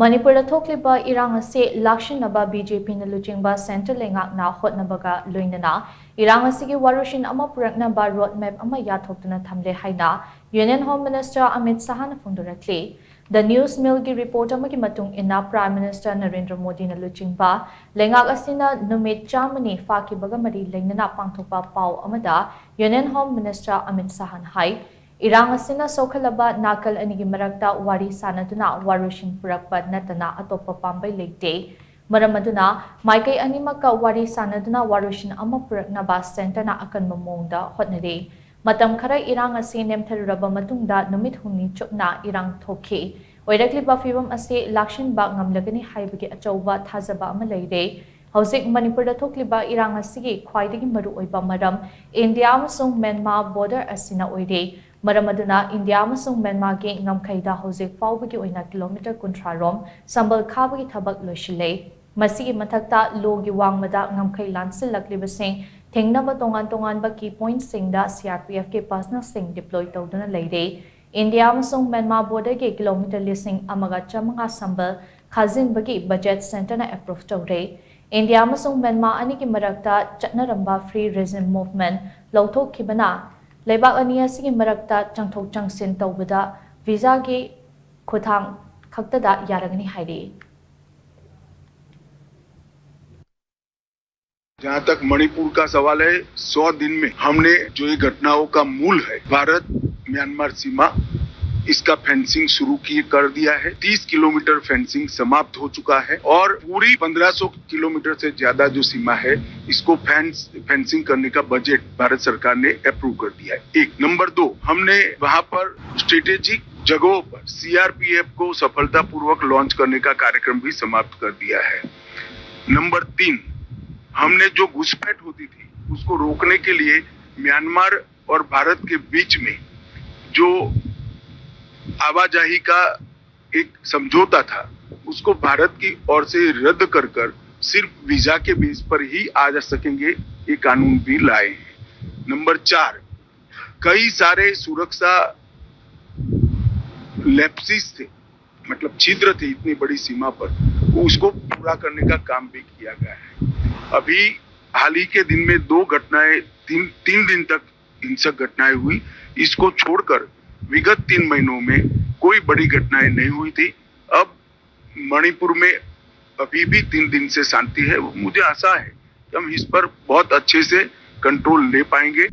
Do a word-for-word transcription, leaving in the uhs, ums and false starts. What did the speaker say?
ꯃꯅꯤꯄꯨꯔꯗ ꯊꯣꯛꯂꯤꯕ ꯏꯔꯥꯡ ꯑꯁꯤ ꯂꯥꯛꯁꯤꯟꯅꯕ ꯕꯤ ꯖꯦ ꯄꯤꯅ ꯂꯨꯆꯤꯡꯕ ꯁꯦꯟꯇꯔ ꯂꯩꯉꯥꯛꯅ ꯍꯣꯠꯅꯕꯒ ꯂꯣꯏꯅꯅ ꯏꯔꯥꯡ ꯑꯁꯤꯒꯤ ꯋꯥꯔꯣꯏꯁꯤꯟ ꯑꯃ ꯄꯨꯔꯛꯅꯕ ꯔꯣꯗ ꯃꯦꯞ ꯑꯃ ꯌꯥꯊꯣꯛꯇꯨꯅ ꯊꯝꯂꯦ ꯍꯥꯏꯅ ꯌꯨꯅꯤꯌꯟ ꯍꯣꯝ ꯃꯤꯅꯤꯁꯇꯔ ꯑꯃꯤꯠ ꯁꯍꯥꯅ ꯐꯣꯡꯗꯣꯔꯛꯂꯤ꯫ ꯗ ꯅ꯭ꯌꯨꯁ ꯃꯤꯜꯒꯤ ꯔꯤꯄꯣꯔꯠ ꯑꯃꯒꯤ ꯃꯇꯨꯡ ꯏꯟꯅ, ꯄ꯭ꯔꯥꯏꯝ ꯃꯤꯅꯤꯁꯇꯔ ꯅꯔꯦꯟꯗ꯭ꯔ ꯃꯣꯗꯤꯅ ꯂꯨꯆꯤꯡꯕ ꯂꯩꯉꯥꯛ ꯑꯁꯤꯅ ꯅꯨꯃꯤꯠ ꯆꯥꯝꯃꯅꯤ ꯐꯥꯈꯤꯕꯒ ꯃꯔꯤ ꯂꯩꯅꯅ ꯄꯥꯡꯊꯣꯛꯄ ꯄꯥꯎ ꯑꯃꯗ ꯌꯨꯅꯤꯌꯟ ꯍꯣꯝ ꯃꯤꯅꯤꯁꯇꯔ ꯑꯃꯤꯠ ꯁꯍꯥꯅ ꯍꯥꯏ, ꯏꯔꯥꯡ ꯑꯁꯤꯅ ꯁꯣꯛꯍꯜꯂꯕ ꯅꯥꯀꯜ ꯑꯅꯤꯒꯤ ꯃꯔꯛꯇ ꯋꯥꯔꯤ ꯁꯥꯅꯗꯨꯅ ꯋꯥꯔꯣꯏꯁꯤꯟ ꯄꯨꯔꯛꯄ ꯅꯠꯇꯅ ꯑꯇꯣꯞꯄ ꯄꯥꯝꯕꯩ ꯂꯩꯇꯦ꯫ ꯃꯔꯝ ꯑꯗꯨꯅ ꯃꯥꯏꯀꯩ ꯑꯅꯤꯃꯛꯀ ꯋꯥꯔꯤ ꯁꯥꯅꯗꯨꯅ ꯋꯥꯔꯣꯏꯁꯤꯟ ꯑꯃ ꯄꯨꯔꯛꯅꯕ ꯁꯦꯟꯇꯔꯅ ꯑꯀꯟꯕ ꯃꯑꯣꯡꯗ ꯍꯣꯠꯅꯔꯤ꯫ ꯃꯇꯝ ꯈꯔ ꯏꯔꯥꯡ ꯑꯁꯤ ꯅꯦꯝꯊꯔꯨꯔꯕ ꯃꯇꯨꯡꯗ ꯅꯨꯃꯤꯠ ꯍꯨꯝꯅꯤ ꯆꯨꯞꯅ ꯏꯔꯥꯡ ꯊꯣꯛꯈꯤ꯫ ꯑꯣꯏꯔꯛꯂꯤꯕ ꯐꯤꯕꯝ ꯑꯁꯤ ꯂꯥꯛꯁꯤꯟꯕ ꯉꯝꯂꯒꯅꯤ ꯍꯥꯏꯕꯒꯤ ꯑꯆꯧꯕ ꯊꯥꯖꯕ ꯑꯃ ꯂꯩꯔꯦ꯫ ꯍꯧꯖꯤꯛ ꯃꯅꯤꯄꯨꯔꯗ ꯊꯣꯛꯂꯤꯕ ꯏꯔꯥꯡ ꯑꯁꯤꯒꯤ ꯈ꯭ꯋꯥꯏꯗꯒꯤ ꯃꯔꯨꯑꯣꯏꯕ ꯃꯔꯝ ꯏꯟꯗꯤꯌꯥ ꯑꯃꯁꯨꯡ ꯃ꯭ꯌꯥꯟꯃꯥꯔ ꯕꯣꯔꯗꯔ ꯑꯁꯤꯅ ꯑꯣꯏꯔꯦ꯫ ꯃꯔꯝ ꯑꯗꯨꯅ ꯏꯟꯗꯤꯌꯥ ꯑꯃꯁꯨꯡ ꯃ꯭ꯌꯥꯟꯃꯥꯔꯒꯤ ꯉꯝꯈꯩꯗ ꯍꯧꯖꯤꯛ ꯐꯥꯎꯕꯒꯤ ꯑꯣꯏꯅ ꯀꯤꯂꯣꯃꯤꯇꯔ ꯀꯨꯟꯊ꯭ꯔꯥ ꯔꯣꯝ ꯁꯝꯕꯜ ꯈꯥꯕꯒꯤ ꯊꯕꯛ ꯂꯣꯏꯁꯤꯜꯂꯦ꯫ ꯃꯁꯤꯒꯤ ꯃꯊꯛꯇ ꯂꯣꯒꯤ ꯋꯥꯡꯃꯗ ꯉꯝꯈꯩ ꯂꯥꯟꯁꯤꯜꯂꯛꯂꯤꯕꯁꯤꯡ ꯊꯤꯡꯅꯕ ꯇꯣꯉꯥꯟ ꯇꯣꯉꯥꯟꯕ ꯀꯤ ꯄꯣꯏꯟꯠꯁꯤꯡꯗ ꯁꯤ ꯑꯥꯔ ꯄꯤ ꯑꯦꯐꯀꯤ ꯄꯥꯔꯁꯅꯦꯜꯁꯤꯡ ꯗꯤꯄ꯭ꯂꯣꯏ ꯇꯧꯗꯨꯅ ꯂꯩꯔꯦ꯫ ꯏꯟꯗꯤꯌꯥ ꯑꯃꯁꯨꯡ ꯃ꯭ꯌꯥꯟꯃꯥꯔ ꯕꯣꯔꯗꯔꯒꯤ ꯀꯤꯂꯣꯃꯤꯇꯔ ꯂꯤꯁꯤꯡ ꯑꯃꯒ ꯆꯥꯃꯉꯥ ꯁꯝꯕꯜ ꯈꯥꯖꯤꯟꯕꯒꯤ ꯕꯖꯦꯠ ꯁꯦꯟꯇꯔꯅ ꯑꯦꯄ꯭ꯔꯨꯚ ꯇꯧꯔꯦ꯫ ꯏꯟꯗꯤꯌꯥ ꯑꯃꯁꯨꯡ ꯃ꯭ꯌꯥꯟꯃꯥꯔ ꯑꯅꯤꯒꯤ ꯃꯔꯛꯇ ꯆꯠꯅꯔꯝꯕ ꯐ꯭ꯔꯤ ꯔꯤꯖꯝ ꯃꯨꯚꯃꯦꯟꯠ ꯂꯧꯊꯣꯛꯈꯤꯕꯅ ꯂꯩꯕꯥꯛ ꯑꯅꯤ ꯑꯁꯤꯒꯤ ꯃꯔꯛꯇ ꯆꯪꯊꯣꯛ ꯆꯪꯁꯤꯟ ꯇꯧꯕꯗ ꯚꯤꯖꯥꯒꯤ ꯈꯨꯠꯊꯥꯡ ꯈꯛꯇꯗ ꯌꯥꯔꯒꯅꯤ ꯍꯥꯏꯔꯤ꯫ जहां तक मणिपुर का सवाल है, सौ दिन में हमने जो ये घटनाओं का मूल है, भारत म्यांमार सीमा, इसका फेंसिंग शुरू की कर दिया है। तीस किलोमीटर फेंसिंग समाप्त हो चुका है और पूरी पन्द्रह सौ किलोमीटर से ज्यादा जो सीमा है, इसको फेंस फेंसिंग करने का बजट भारत सरकार ने अप्रूव कर दिया है। एक नंबर दो, हमने वहां पर स्ट्रेटेजिक जगहों पर सीआरपीएफ को सफलतापूर्वक लॉन्च करने का कार्यक्रम भी समाप्त कर दिया है। नंबर तीन, हमने जो घुसपैठ होती थी, उसको रोकने के लिए म्यांमार और भारत के बीच में जो आवाजाही का एक समझौता था, उसको भारत की ओर से रद्द कर कर सिर्फ वीजा के बेस पर ही आ जा सकेंगे, ये कानून भी लाए हैं। नंबर चार, कई सारे सुरक्षा लैप्सिस थे, मतलब छिद्र थे इतनी बड़ी सीमा पर, उसको पूरा करने का काम भी किया गया है। अभी हाल ही के दिन में दो घटनाएं, तीन तीन दिन तक हिंसक घटनाएं हुई। इसको छोड़कर विगत तीन महीनों में कोई बड़ी घटनाएं नहीं हुई थी। अब मणिपुर में अभी भी तीन दिन से शांति है। मुझे आशा है कि हम इस पर बहुत अच्छे से कंट्रोल ले पाएंगे।